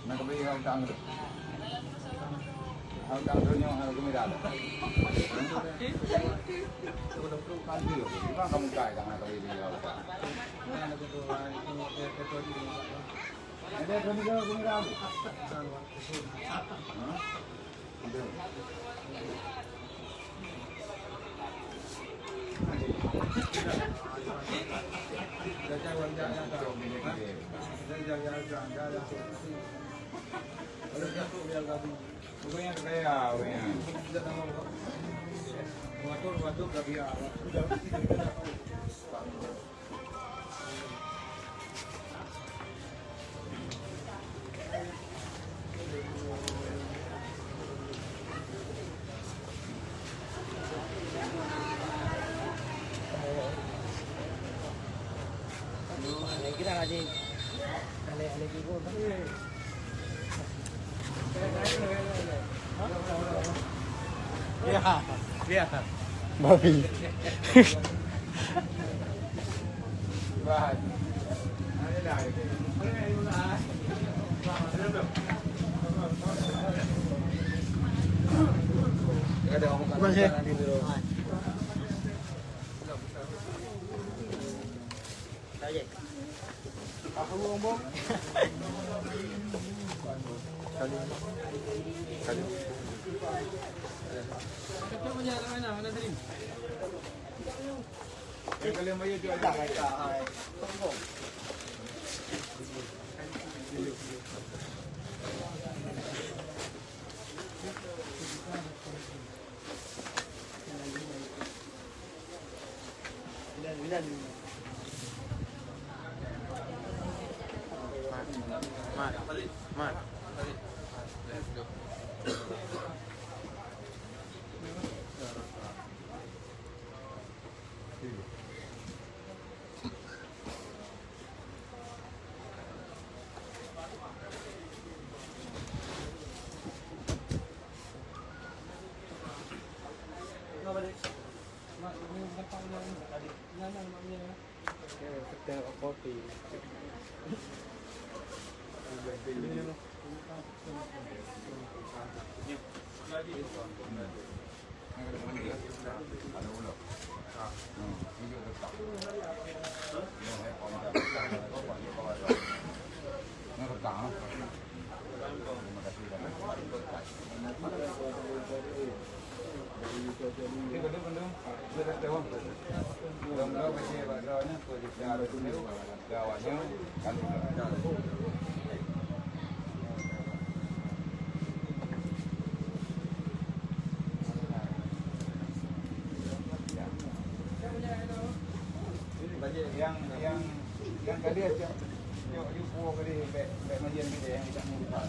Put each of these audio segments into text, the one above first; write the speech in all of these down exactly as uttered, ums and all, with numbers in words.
Nak kebeli hal tang tu. Hal tang tu nyoh hal gembira. Kan tu, memang kamu kai tang nak kebeli hal tang. Ada tu gembira tu. Ya, ya. Babi. Yang, yang, yang tadi, cok, cok, you puwoe tadi, bèk, bèk majian tadi, yang kita minta.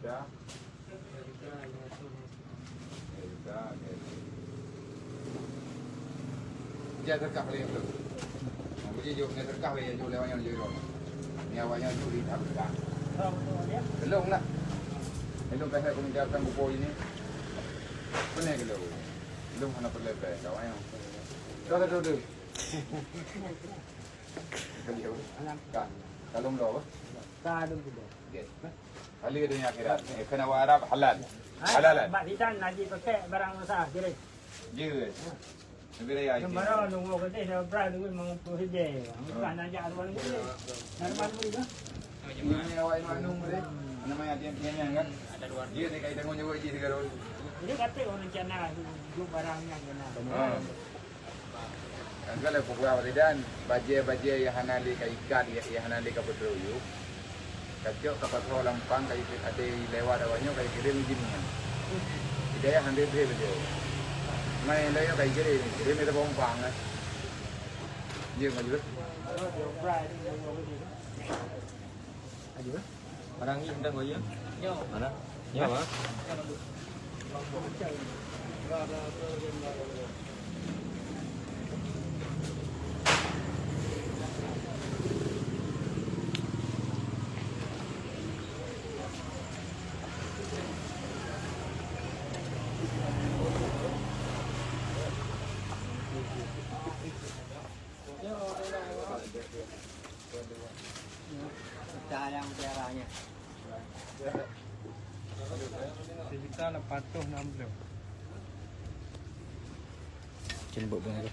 Ya. Ya, oke. Dia terkah paling belum. Nah, boleh jawab, dia terkah, boleh jawab lewat yang jawab. Ni awaknya jawab di tak berkah. Belum lah. Belum pasal komentar kan buku ini. Pernah belum? Belum hana perlu lepas. Kawan yang. Dah, dah, dah, dah. Ka, ka lôn bloe apa? Ka lôn bloe. Okey. Pahala donya akhirat. Eh, kheun awak Arab halal. Ha? Halal, eh? Bak sitan najih pakèk barang rusak, jeuet. Jeuet. Lebih raya itu. Sementara nunggu ke sini, dah berat duit lima puluh rijal. Bukan nak jak luar negeri. Nak luar negeri ke? Ini awak yang anu boleh. Nama yang tiang-tiang kan? Dia ni kait tanggung jawab je segala. Jadi kata orang rencana hidup barangnya kena. Ha. Kan kalau pukul awak dan bajèe-bajèe yang hana lé ka ikat, yang, yang hana lé ka beutôi yuk. Ka cok ka pasoe lam pang, ka ikut ada lewat awaknyoe, ka ikirém izin nyan. Hidayah hana lé bajèe. Mai lawét ka ikirém, ikirém di bawah pang kan. Dia maju. Barang ni tentang kau ya? Mana? Ya, apa? Pecah yang mutiaranya. Sejuta lapan ratus enam puluh. Cun buat bunga tu.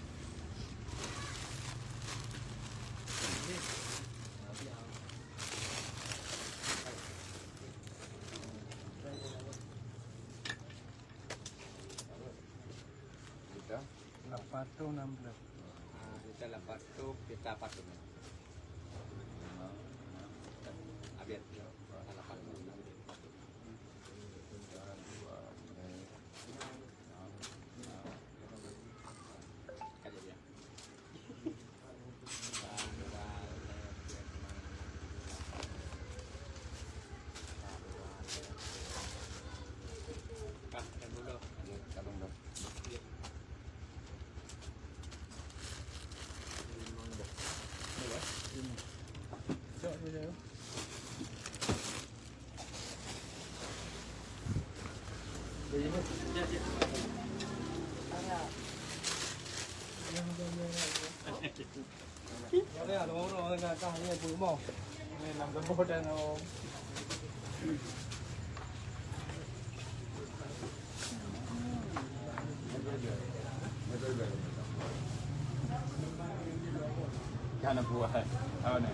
Lapan ratus enam puluh. Ah, kita lapan ratus, kita empat puluh. Habis. Lapan puluh. Kali dia. Kana buah. Oh, ni.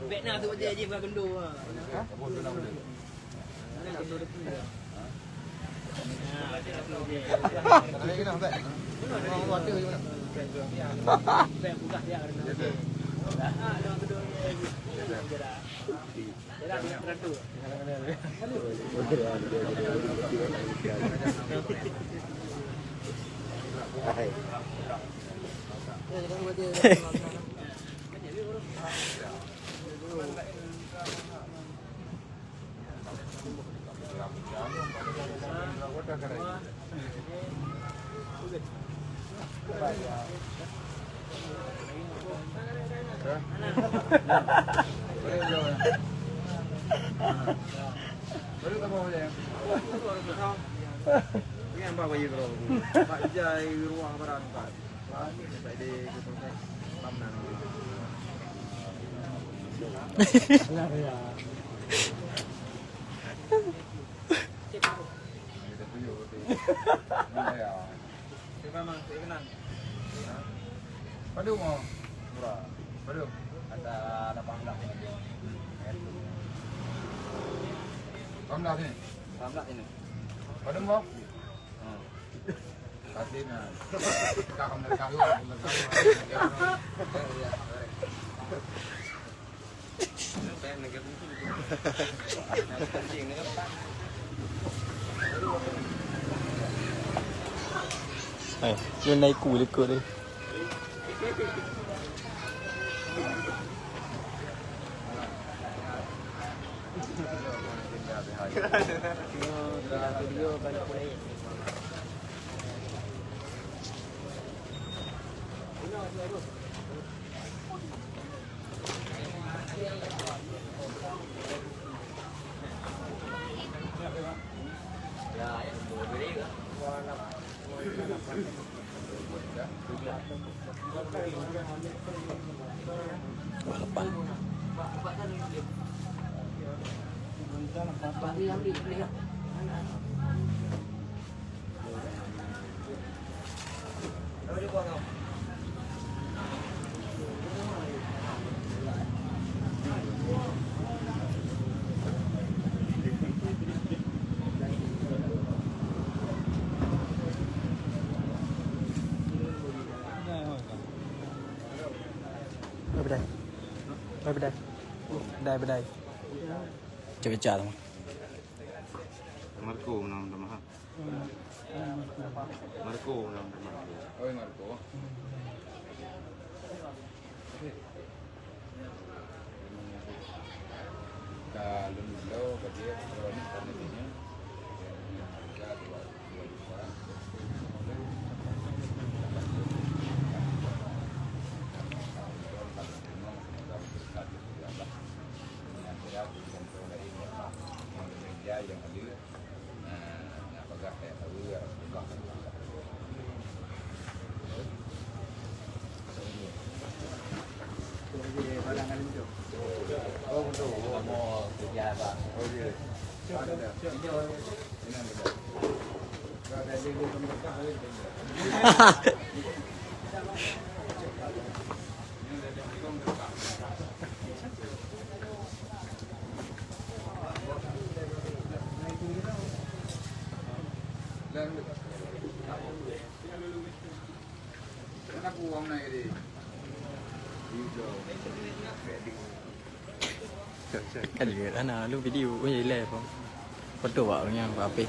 Bèk na tu je, je bukan gundu. Ha? Padum oh? Murah. Padum? Ada lapan belas. Lapan belas ni? Lapan belas ini. Padum oh? Hmm. Kasih nah. Kaham dari kaham, dari kaham. Eh, lu naik ku likot ni. Bye bye. Bye bye. Bye bye. Cek-cek sama. Marco menang minta maaf. Marco menang minta maaf. Oh, Marco. Ka lôn bloe bagi droeneuh ka lheueh nyan. Kan dia hana lu video, oh, ya, live. Foto wak nyang apa?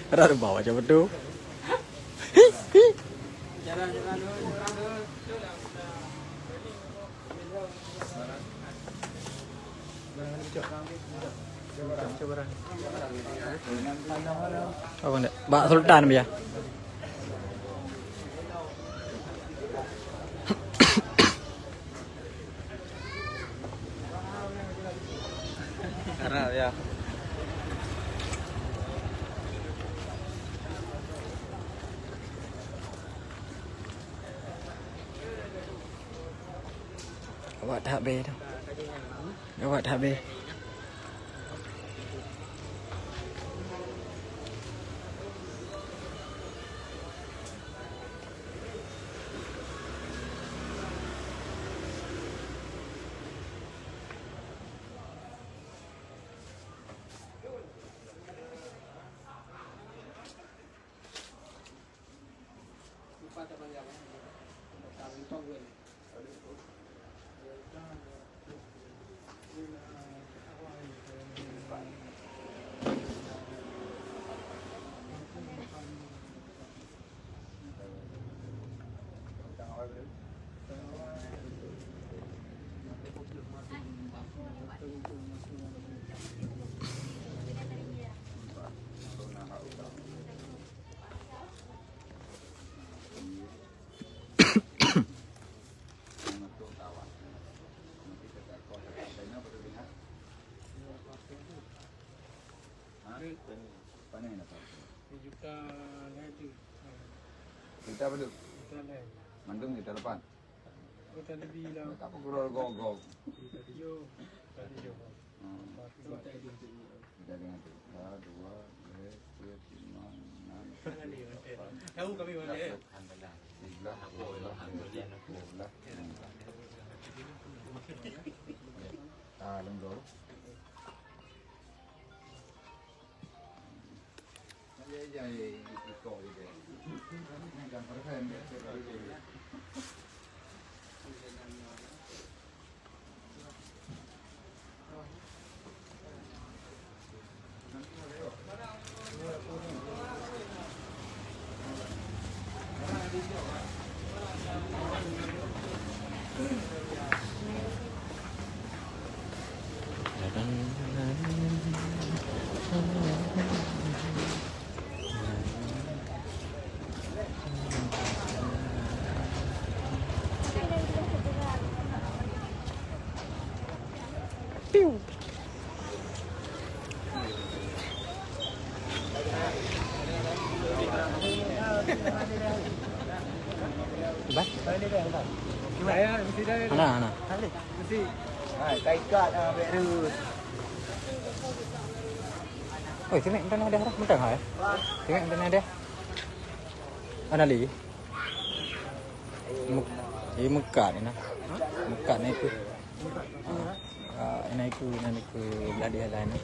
Rada bawa macam betul. Apa ni? Bak Sultan biar. Karena ya. Awak tak habis tu. Awak tak habis. Ha? Panen apa? Juta lhèe tu. Juta berapa tu? Juta lhèe. Mandum juta lapan. Juta lebih lah. Tak apa, kurang gog-gog. Juta tujuh. Juta tujuh. Hmm. Juta tujuh. Juta dengan tu. Satu, dua, tiga, empat, lima, enam, tujuh, lapan. Tahu kami mana, eh? Sebelas, dua belas, tiga belas, empat belas. Ah, lengkap. Hana, hana. Hai, ka ikat, ah, bèk rus. Oi, simek meutanah dah, meutanah, eh. Simek meutanah dah. Hana lé. Muk-, eh, meukat ni nah. Meukat na ikeu. Ah, na ikeu, na ikeu belah di jalan ni.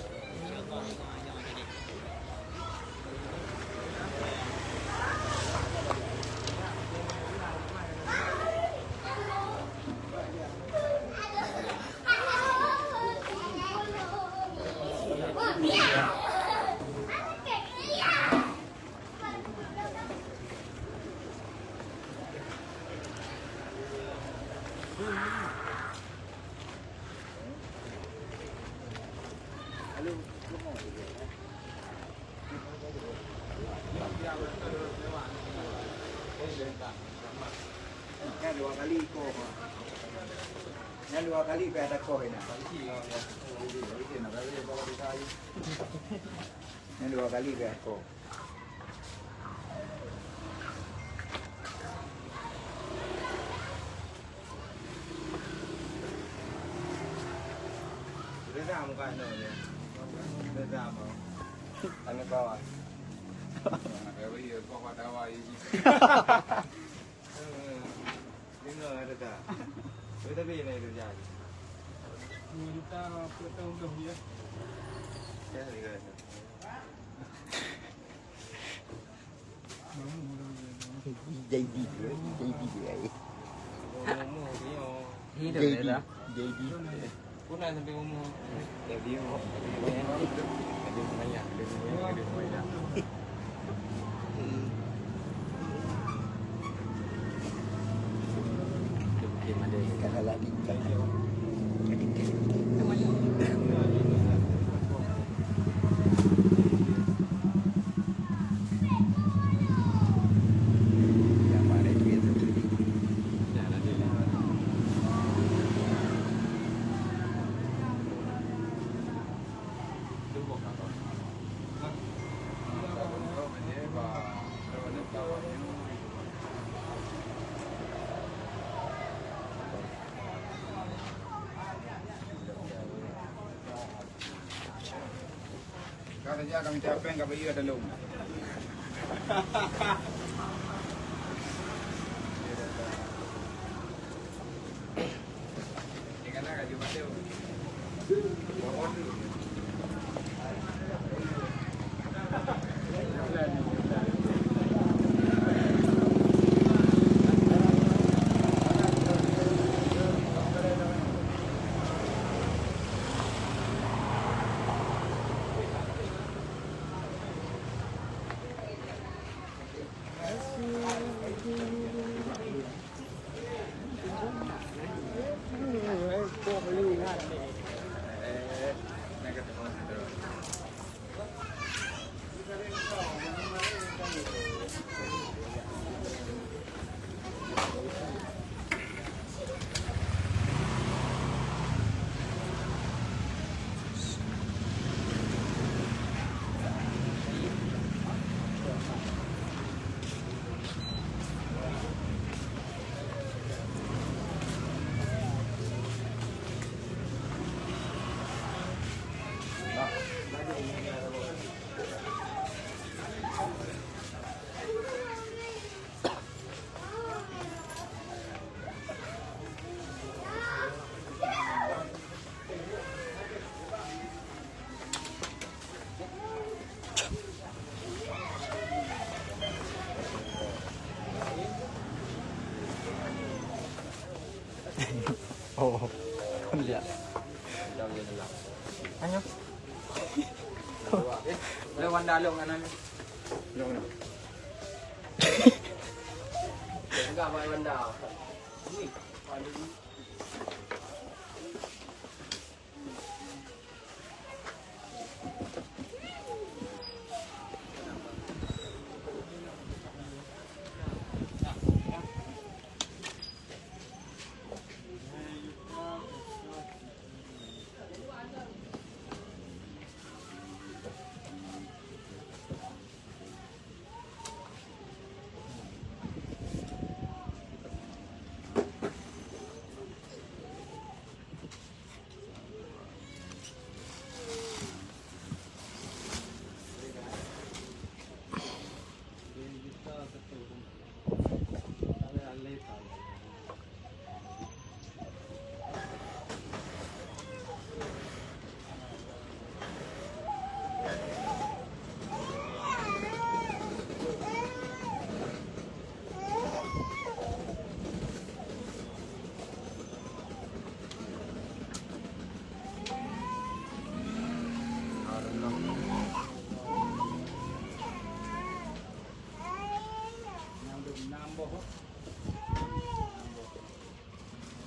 Nyan dua kali iko. Nyan dua kali payah takoh ina. Nyan dua kali payah takoh. Reza muka anu dia. Reza mau. Tanya kawan. Dengar ada tak? Tapi tak boleh nak kerja. Dua juta per tahun tu dia. Ya, dia kata. J D tu, eh. J D tu, eh. J D, J D. Pun dah sampai umur. J D. Ada semayang, ada semayang, ada semayang. Okey, okey, ada. Kalau lagi, kalau lagi. Saja kami capek enggak beli ada lom. Oh, lihat. Ayo. Lewat dah long kanan. Long. Enggak, Mak Wanda. Ui.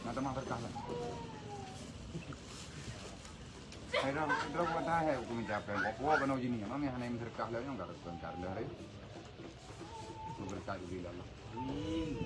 Nah, teuma berkah lah. Hai, dong, dong, buat hai, hai, aku minta apa yang kau buat, kau nak uji ni, mami, hana yang berkah lah, yang dah berkah lah, hai. Berkah dulu lah. Amin.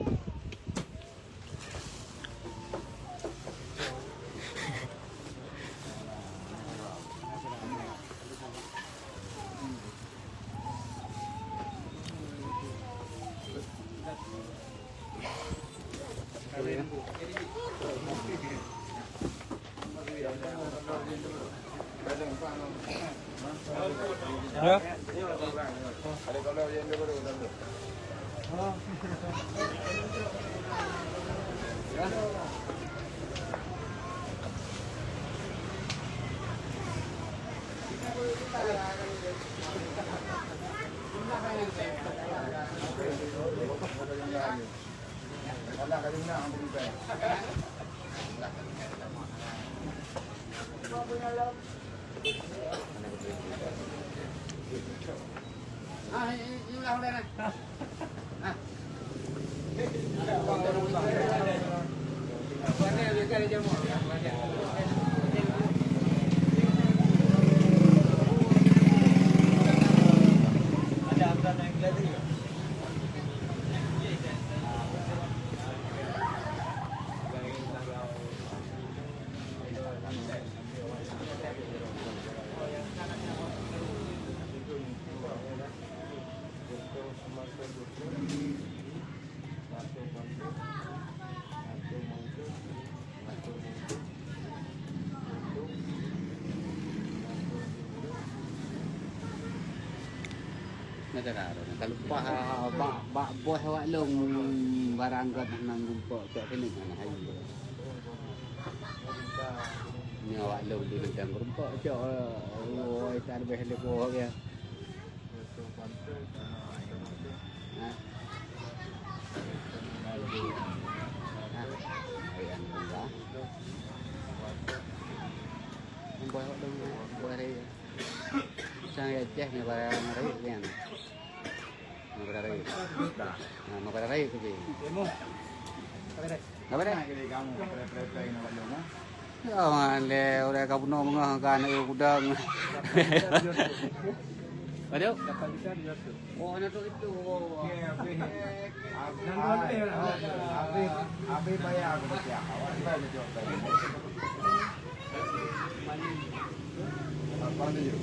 Ya. Ka lumpah bak, bak boh awak lôn barang gét nan rumpok cok sini mana hai. Ni awak lôn di nantang rumpok cok, oh, tar beh le boh ya. Ha. Ha. Ai an bungga. Boh awak lôn boh hari. Sang ya ceh ni barang hari ni. Makanan raya. Nah, makanan raya tu, Bi. Apa dah? Ya, man, deh, udah kau bunuh mengah kan ayo gudang. Aduh. Oh, anak tu itu. Oh. Habis, habis, habis bayar aku mesti. Awak ni bayar mesti. Apa ni?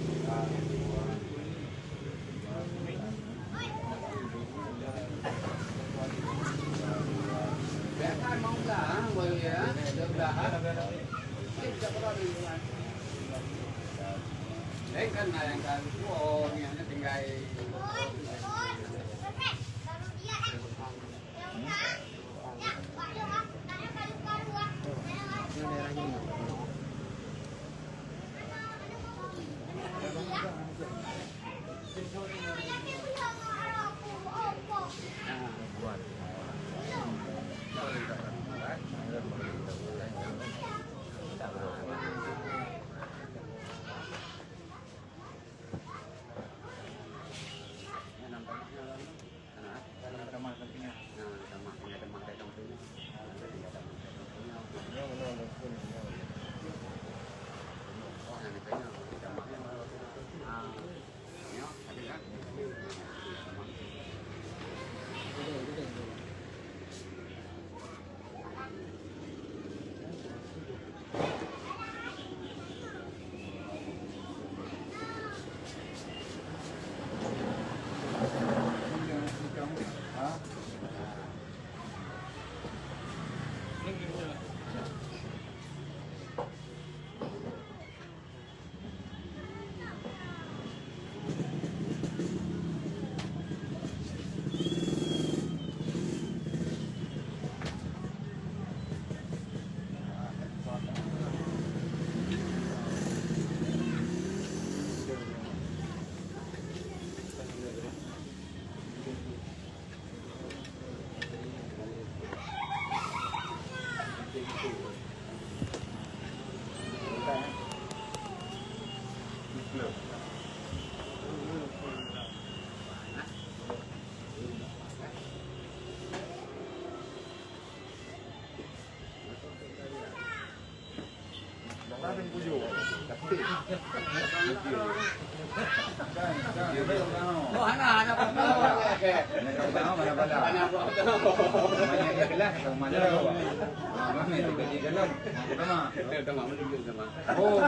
Oh.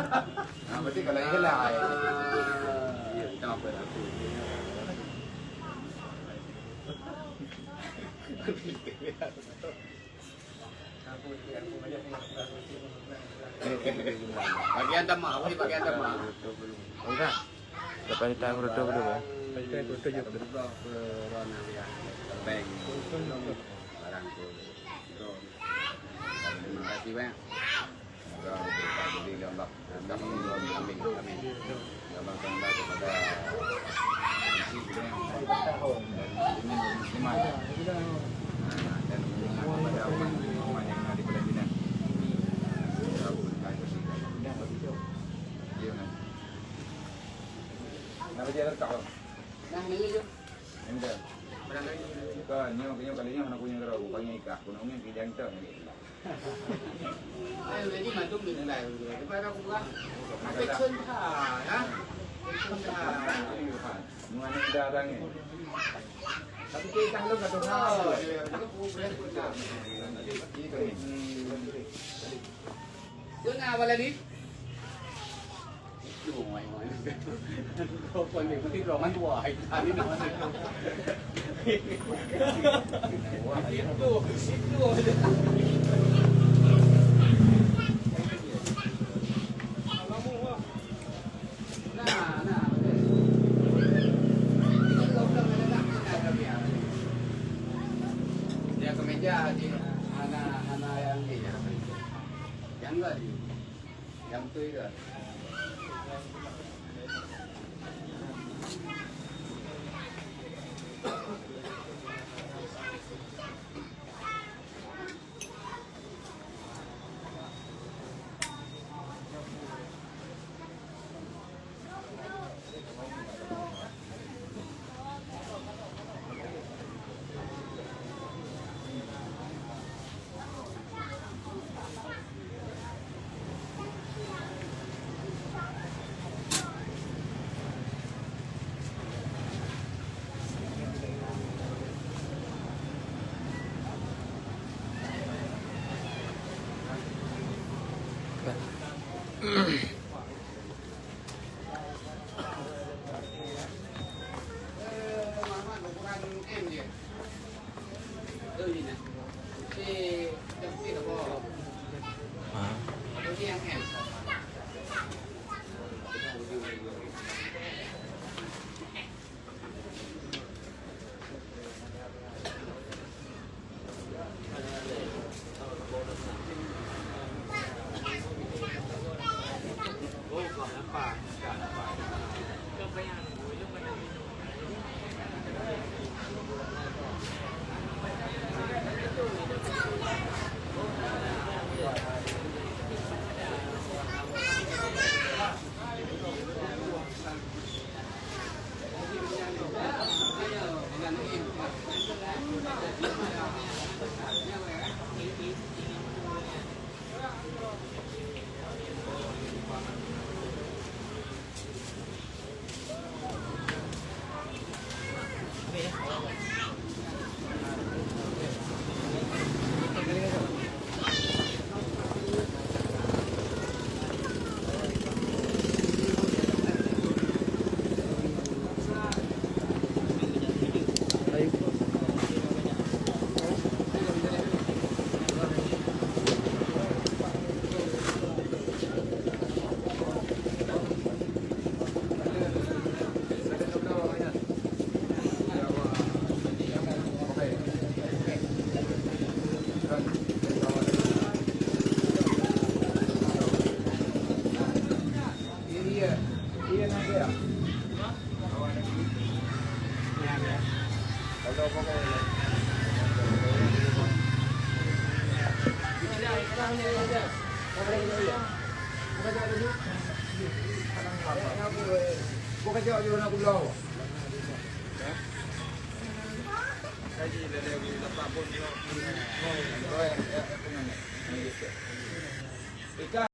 Ah, berarti kalau ikhlas. Bagian tamak, apa ni bagian tamak? Dapat kita kurutuh dulu, eh. Kita kurutuh je. Barang tu. Terima kasih banyak. Semoga diberikan rezeki oleh Allah. Amin. Amin. Ya Allah, kepada muslimin dan muslimat. Dan kepada umat, umat yang ada di Palestina. Ya Allah, berkah rezeki. Dia nak. Nak belajar tak? Nah, ni je. Enda. Barang lain. Ka nyoe, nyoe kali nyoe hana kunyueng keudroe, bukan nyoe ikah. Keuneuk ngieng kijang teuh nyoe. Eh, jadi mandum ni dah. Daripada aku buka. Aku cun ha, ya. Cun ha. Mengenai dah orang ni. Tapi kita belum kata ha. Oh, ya, ya. Aku boleh pun dah. Ini kami. Kena apa lagi? Itu, mai, mai. Kau pandai, mesti roman tua. Itu, itu. Nah, nah. Nyang beutôi ka.